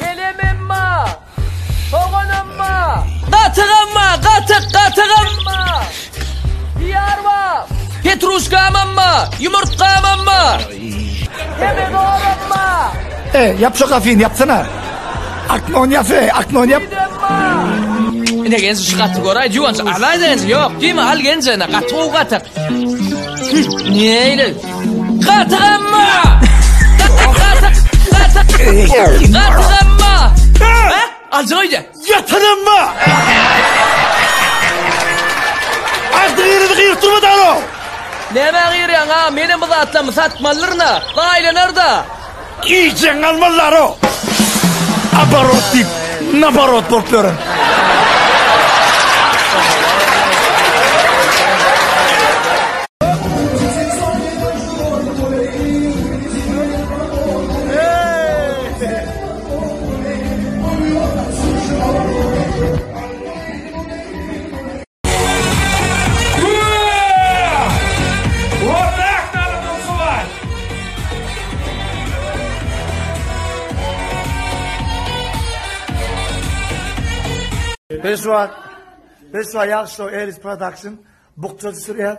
Kelemem bar. Soganam bar. Gatygam bar, gatyk, gatygam bar. Hyýar bar. Petruşkamam bar, ýumurtgamam bar. Pomidoram bar. E, ýap şu gafyny ýapsana. Aknon ýap, e, aknon ýap. Süýdem bar. Ine genji şu gaty göräý, juwanç alaý genji, ýok diýme, al genji ine, gaty gowy gatyk. Neýle? Gatyk amma! Gatyk, gatyk, gatyk amma! Ha? Aljak öýde. Ýatan amma! Agdy gyrydy gyryp durma dalo! Nämä gyrýaň a? Menem bu zatlarymy satmalydyryn-a. Baýlanar-da. Iýjeň almalylar-o! Abarot diýip, nabarot bolup ýören. Biz şu wagt biz şu wagt ýagşy Elis Production bukja düşürýär.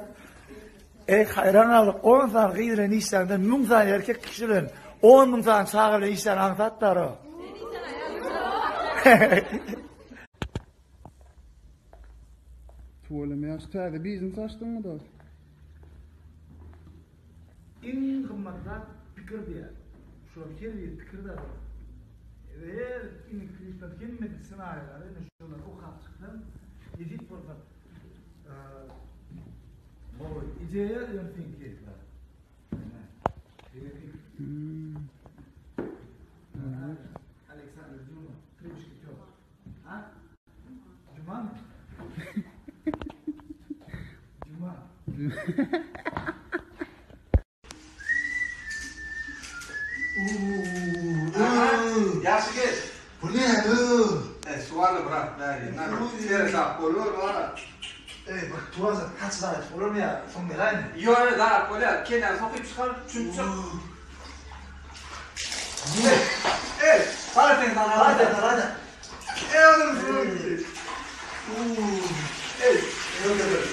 Eý haýran galdyk 10 sany gyz bilen işläňden 1000 sany erkek kişi bilen 10 müň sany çaga bilen işlän aňsat dara. Tüweleme ýaş täze biznes açdyňmy dos? Iň gymmat zat pikir diýýär. Şular her biri pikir zat. Her indiki klipden hemmesi ssenariýalary ine şulary okap çyksaň, nesip bolsa gowy ideýa ýöne seňki. Aleksandr Dýuma, Tri muşketýor. Ha? Juma mı? Juma. Ýagşy geç. Bu ne? E, suwala brat, bäri. Seresap bolur, bara. Ey, bak tuvaza kaç zat olur mu ya? Son geläými? Ýöne zat bolýar. Kelläni sokyp çykar, çünçük. Ey, para sen sana. Hadi hadi. Ey oğlum, Ey, yok yok.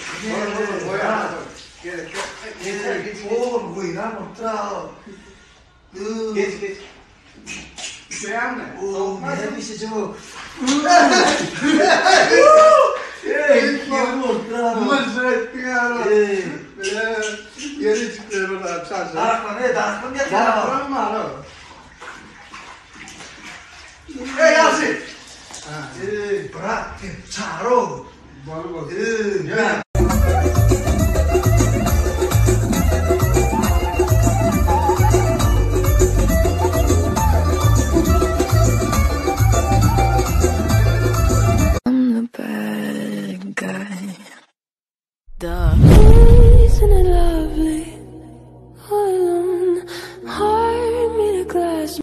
Gerek yok. Geç geç. Oğlum bu inan otura. Geç geç. Üşeýäňmi? Oğlum ne bir şey bu. Ey, kim otura? Mızır ettin ya. Ey. Yeri çıkıyor buradan çarşı. Daraklan, ey daraklan getir. Daraklan mı abi? Ey Yasin. Ey, bırak, çağır oğlum. Bol bol. Ey, Gel. I'm the bad guy. Duh. Isn't it lovely? All alone, heart made of glass.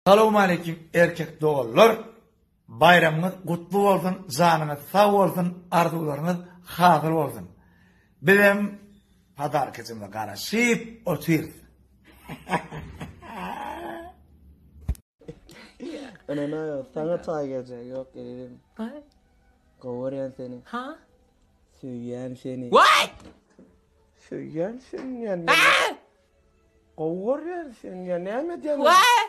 Salowmaleýkim erkek doganlar! Baýramyňyz gutly bolsun, janyňyz sag bolsun, arzuwlaryňyz hasyl bolsun! Bizem podarkajymyza garaşyp otyrys. Ynanaýa, saňa çaý geljek ýok ezizim. Gowy görýän seni. Ha? Söýýän seni. What? Söýýän seni diýen. Gowy görýän seni diýen. Näme diýen? What?